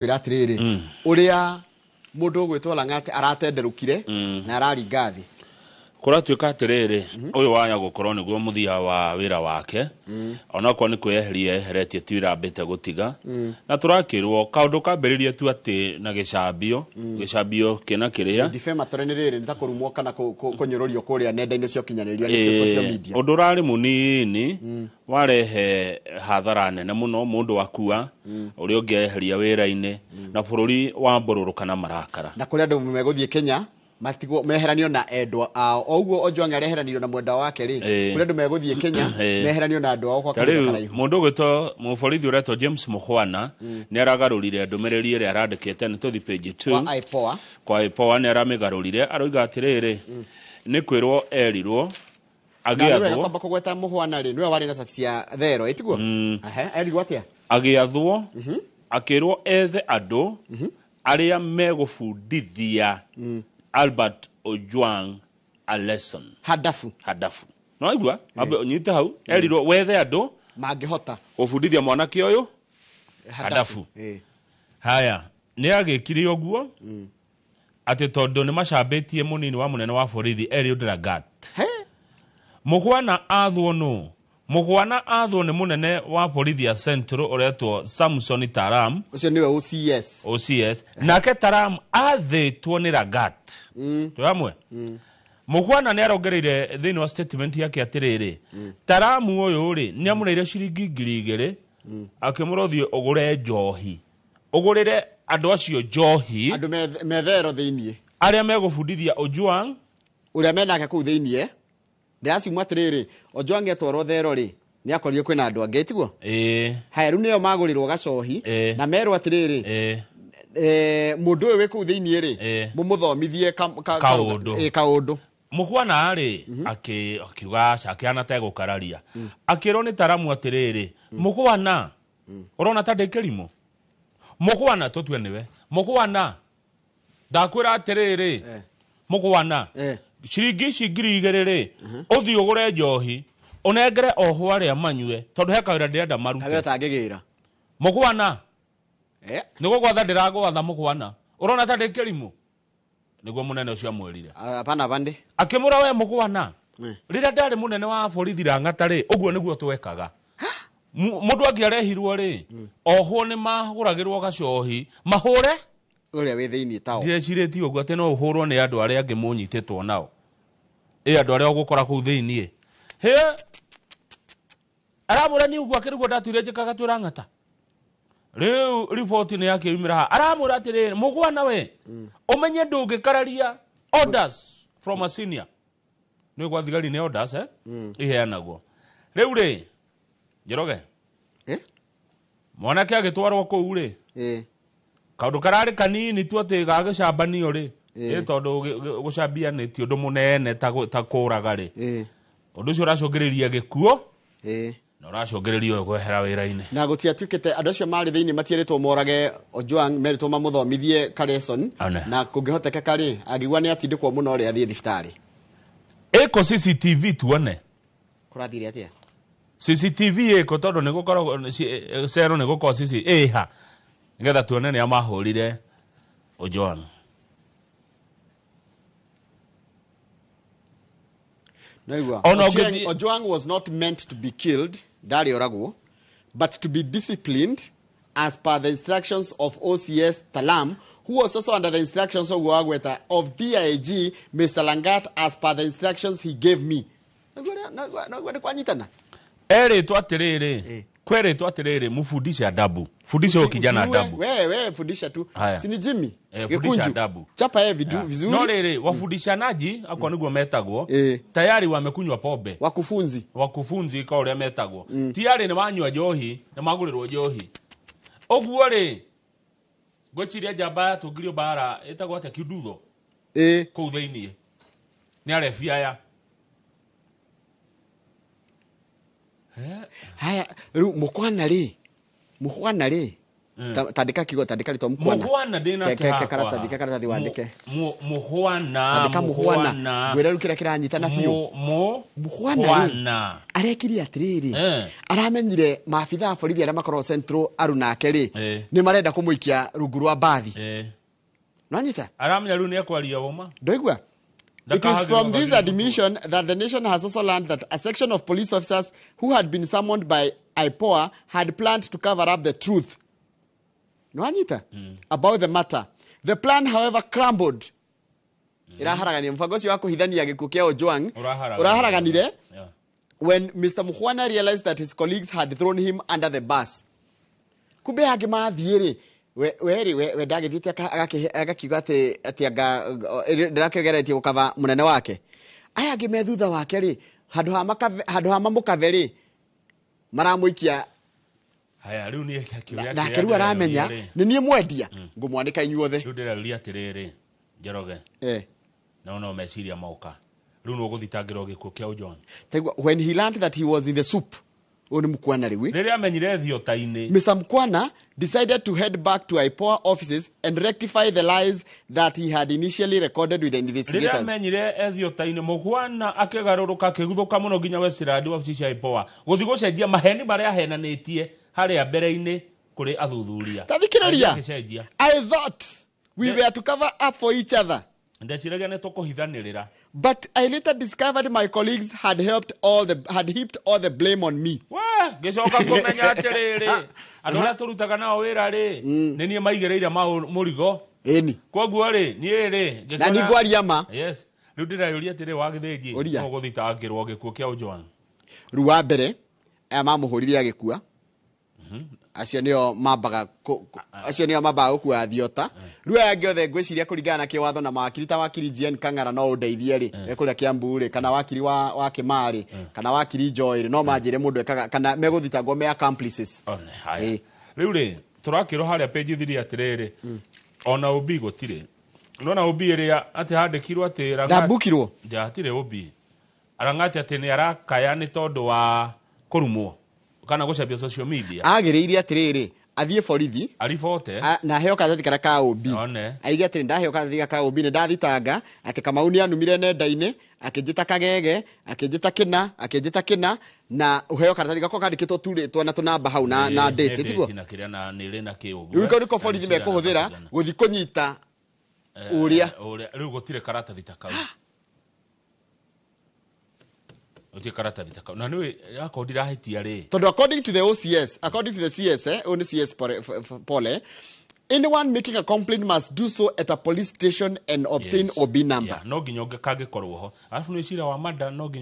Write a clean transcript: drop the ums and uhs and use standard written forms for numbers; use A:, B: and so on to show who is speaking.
A: Kwĩra atĩrĩrĩ, ũrĩa mũndũ ũgwĩtwo Lang'at aratenderũkire na araringa thĩ.
B: Kũratuĩka atĩrĩrĩ, ũyũ waya gũkorwo nĩguo mũthia wa wĩra wake, onakorwo nĩ kwĩyeheria eheretie, ti wĩra ambĩte gũtiga. Na tũrakĩrwo kaũndũ kambĩrĩria tu atĩ na gĩcambio, gĩcambio kĩna kĩrĩa
A: Defamatory nĩ rĩrĩ, nĩ ta kũrumwo kana kũnyũrũrio kũrĩa nenda-inĩ cia ũkinyanĩria, nĩcio social media.
B: Ũndũ ũrarĩ mũnini warehe hathara nene mũno, mũndũ akua, ũrĩa ũngĩ eheria wĩra-inĩ, na bũrũri wambũrũrũka na marakara.
A: Na kũrĩ andũ megũthiĩ Kenya matigwo meheranio na endwa ao, o ũguo Ojwang areheranirio na mwendwa wake rĩ, kũrĩ andũ megũthiĩ Kenya meheranio na andũ ao kwa
B: Ta
A: kahinda
B: rĩu
A: karaihu.
B: Mũndũ ũgwĩtwo mũborithi ũretwo James Mukhwana nĩ aragarũrire ndũmĩrĩri ĩrĩa arandĩkĩte, nĩ tũthi page 2.
A: Kwa IPOA.
B: Kwa IPOA nĩ aramĩgarũrire, aroiga atĩrĩrĩ, nĩ kwĩrwo erirwo
A: Na nĩ wega
B: agĩathwo
A: kwamba kũgweta Mũhwana rĩ, nĩwe warĩ na cabi cia thero ĩtiguo? Ehe, erirwo atĩa?
B: Agĩathwo, akĩrwo ethe andũ arĩa megũbundithia Albert Ojwang a lesson.
A: Hadafu.
B: Hadafu, no aigua ambe ũnyite hau, erirwo wethe andũ
A: mangĩhota
B: gũbundithia mwanake ũyũ hadafu. Haya, nĩ agĩkire ũguo atĩ tondũ nĩ macambĩtie mũnini wa mũnene wa borithi Eliud Lagat.
A: He?
B: Mũgwana athwo nũ? Mũgwana athwo nĩ mũnene wa borithi ya Central ũretwo Samson Taram.
A: Ũcio nĩwe OCS.
B: OCS. Nake Taram athĩtwo nĩ Lagat. Twĩ hamwe? Mũgwana nĩ arongereire thĩinĩ wa statement yake atĩrĩrĩ, Taramu ũyũ rĩ, nĩ amũneire ciringi 2000, akĩmũra ũthiĩ ũgũre njohi, ũgũrĩre andũ acio njohi.
A: Andũ methero thĩiniĩ.
B: Arĩa megũbundithia Ojwang.
A: Ũrĩa menake kũu thĩiniĩ. Ndĩraciuma atĩrĩrĩ, Ojwang etwarwo thero rĩ, nĩ akorire kwĩna andũ angĩ, tiguo?
B: Ĩĩ.
A: Haya, rĩu nĩo magũrĩrwo gacohi na merwo atĩrĩrĩ, mũndũ ũyũ wĩ kũu thĩiniĩ rĩ, mũmũthomithie
B: kaũndũ.
A: Kaũndũ.
B: Mũkwana rĩ, akiuga aca, akĩhana ta egũkararia, akĩrwo nĩ Taramu atĩrĩrĩ, mũkwana, ũrona ta ndĩ kĩrimũ? Mũkwana, tũtue nĩwe mũkwana, ndakwĩra atĩrĩrĩ, mũkwana, ciringi ici 2000 rĩ, ũthiĩ ũgũre njohi ũnengere ohwo arĩa manyue, tondũ he kawĩra ndĩrenda marute.
A: Kawĩra tangĩgĩra.
B: Mũkwana, nĩ gũgwatha ndĩragwatha, mũkwana, ũrona ta ndĩ kĩrimũ? Nĩguo mũnene ũcio amwĩrire.
A: Hapana bande.
B: Akĩmũra, we mũkwana, rĩrĩa ndarĩ mũnene wa borithi Rang'ata rĩ, ũguo nĩguo twekaga. Mũndũ angĩarehirwo rĩ, ohwo nĩ magũragĩrwo gacohi mahũre
A: ũrĩa wĩ thĩiniĩ tao.
B: Ndĩrecirĩtie ũguo atĩ no ũhũrwo nĩ andũ arĩa angĩ mũnyitĩtwo nao, ĩ andũ arĩa ũgũkora kũu thĩiniĩ. Hĩ, aramwĩra niĩ ũguo akĩrĩguo ndatuire njĩkaga twĩ Rang'ata. Rĩu riboti nĩ yakĩumĩra haha, aramwĩra atĩrĩrĩ, mũgwana, we ũmenye ndũngĩkararia orders from a senior. Nĩ gwa thigari nĩ orders, iheanagwo. Rĩu rĩ, Njoroge, mwanake agĩtwarwo kũu rĩ, kaũndũ kararĩ kanini tu atĩ gagĩcambanio rĩ, ĩ tondũ gũcambia nĩ ti ũndũ mũnene ta ta kũraga rĩ, ũndũ ũcio ũracũngĩrĩria gĩkuũ na ũracũngĩrĩria ũyũ kwehera wĩra-inĩ.
A: Na gũtiatuĩkĩte andũ acio marĩ thĩinĩ matierĩtwo morage Ojwang, merĩtwo mamũthomithie ka lesson.
B: One.
A: Na kũngĩhotekeka rĩ, angĩigua nĩ atindĩkwo mũno rĩ, athiĩ thibitarĩ.
B: Ĩko CCTV tuone.
A: Kũrathire atĩa?
B: CCTV ĩko, tondũ nĩ gũkoragwo cero, nĩ gũkorwo CC ĩha, nĩgetha tuone nĩa mahũrire Ojwang.
A: Naigua.
B: Ona
A: Ojwang was not meant to be killed, ndarĩ oragwo, but to be disciplined as per the instructions of OCS Talam, who was also under the instructions of Wagweta of DIG Mr. Langat as per the instructions he gave me. Naigua nĩ kwanyitana.
B: Erĩtwo atĩrĩrĩ, kwerĩtwo atĩrĩrĩ, mufundishe adabu, fundisha huyo kijana
A: Usiue,
B: adabu.
A: We fundisha tu.
B: Haya.
A: Si ni Jimmy?
B: Fundisha
A: Gĩkunju.
B: adabu.
A: Chapa yeye vizuri.
B: No rĩrĩ, wafundishanaji akorwo nĩguo metagwo, tayari wamekunywa pombe.
A: Wakufunzi.
B: Wakufunzi ka ũrĩa metagwo, tiarĩ nĩ wanyua njohi, nĩ magũrĩrwo njohi ũguo rĩ, ngwĩciria njamba yatũngirio mbara ĩtagwo atĩa, kiundutho, kũu thĩiniĩ nĩ arebi aya.
A: Haya, rĩu mũkwana rĩ, mũkwana rĩ, Tandĩka kiugo, tandĩka rĩtwa Mukwana.
B: Muhwana ndĩnake.
A: Ke karatathi, ke karatathi wandĩke.
B: Muhwana.
A: Tandĩka Muhwana, ngwĩre rĩu kĩrĩa kĩranyitana biũ. Muhwana rĩ,
B: Muhwana
A: arekire atĩrĩrĩ, aramenyire maabitha a borithi arĩa makoragwo Central aru nake rĩ, nĩ marenda kũmũikia rungu rwa mbathi. Nwanyita?
B: Aramenya rĩu nĩ ekwaria ũma.
A: Ndoigua. It is from this admission that the nation has also learned that a section of police officers who had been summoned by IPOA had planned to cover up the truth. Nwanyita? About the matter. The plan, however, crumbled. Iraharagania mũbango ũcio wa kũhithania gĩkuũ kĩa Ojwang ũraharaganire when Mr. Mukhwana realized that his colleagues had thrown him under the bus. Kumbe angĩ mathiĩ rĩ, we rĩ, we ndagĩthiĩte agakiuga atĩ anga ndĩrakĩgeretie gũkaba mũnene wake. Aya angĩ me thutha wake rĩ, handũ ha mamũkave rĩ, maramũikia.
B: Haya, rĩu niĩ kĩũria
A: nake
B: kĩrĩa
A: rĩu aramenya
B: ndĩreyũria rĩ,
A: nĩ niĩ mwendia ngũmwanĩka inyuothe.
B: Rĩu ndĩreyũria atĩrĩrĩ, Njoroge, no meciria moka rĩu nĩ ũgũthitangĩrwo gĩkuũ kĩa Ojwang.
A: Taigua, when he learned that he was in the soup, ũyũ nĩ Mukwana rĩu.
B: Rĩrĩa amenyire thiota-inĩ.
A: Mr. Mkwana decided to head back to IPOA offices and rectify the lies that he had initially recorded with the
B: Rĩrĩa
A: investigators.
B: amenyire ethiota-inĩ, Mũhwana akĩgarũrũka, akĩguthũka mũno nginya Westland, wabici cia IPOA, gũthiĩ gũcenjia maheni marĩa ahenanĩtie harĩa mbere-inĩ kũrĩ athuthuria.
A: Tathikĩrĩria.
B: Agĩcenjia.
A: I thought we were to cover up for each other.
B: Ndeciragia nĩ tũkũhithanĩrĩra.
A: But I later discovered my colleagues had heaped all the blame on me.
B: We ngĩcoka kũmenya atĩrĩrĩ, andũ arĩa tũrutaga nao wĩra rĩ, nĩ niĩ maigĩrĩire mũrigo.
A: Ĩni.
B: Koguo rĩ, niĩ rĩ
A: Na
B: ngĩkora-
A: ningwaria ma.
B: Yes, rĩu ndĩreyũria atĩrĩ, wa Gĩthĩnji,
A: Ũria.
B: ũgũthitangĩrwo gĩkuũ kĩa Ojwang?
A: Rĩu wa mbere aya mamũhũrire agĩkua, acio nĩo mambaga gũkua thiota. Rĩu aya angĩ othe ngwĩciria kũringana na kĩwatho na mawakiri ta wakiri GN Kang'ara no ũndeithie rĩ, e kũrĩa Kiambu rĩ, kana wakiri wa Kĩmarĩ, kana wakiri Joy rĩ, no manjĩre mũndũ ekaga kana megũthitangwo me accomplices.
B: One, haya, rĩu rĩ, tũrakĩrwo harĩa page 3 atĩrĩrĩ, ona ũmbi gũtirĩ, nona ũmbi ĩrĩa atĩ handĩkirwo atĩ
A: Ndambukirwo.
B: Ja, hatirĩ ũmbi arang'ati atĩ nĩ arakaya nĩ tondũ wa kũrumwo kana gũcambio social media.
A: Agĩrĩire atĩrĩrĩ, athiĩ borithi
B: aribote.
A: Na aheo karatathi karĩa ka OB.
B: One.
A: Aige atĩrĩ, ndaheo karatathi ka OB, nĩ ndathitanga atĩ Kamau nĩ anumire nenda-inĩ, akĩnjĩta kagege, akĩnjĩta kĩna, akĩnjĩta kĩna, na ũheo karatathi gako kandĩkĩtwo tu rĩtwa na tũnamba hau na date, tiguo?
B: Na kĩrĩa na nĩ rĩ na kĩ ũguo.
A: Rĩu kau nĩko borithi
B: Na nĩ cigana
A: mekũhũthĩra
B: na cigana.
A: gũthiĩ kũnyita ũrĩa.
B: Ũrĩa rĩu gũtirĩ karatathi ta kau, gũtirĩ karatathi ta kau, na nĩũĩ akorwo ndirahĩtia rĩ.
A: Tondũ according to the OCS, according to the CS, ũyũ nĩ CS Pole, anyone making a complaint must do so at a police station and obtain
B: Yes.
A: OB number.
B: Yeah, no nginya kangĩkorwo ho, arabu nĩ cira wa mada no nginya.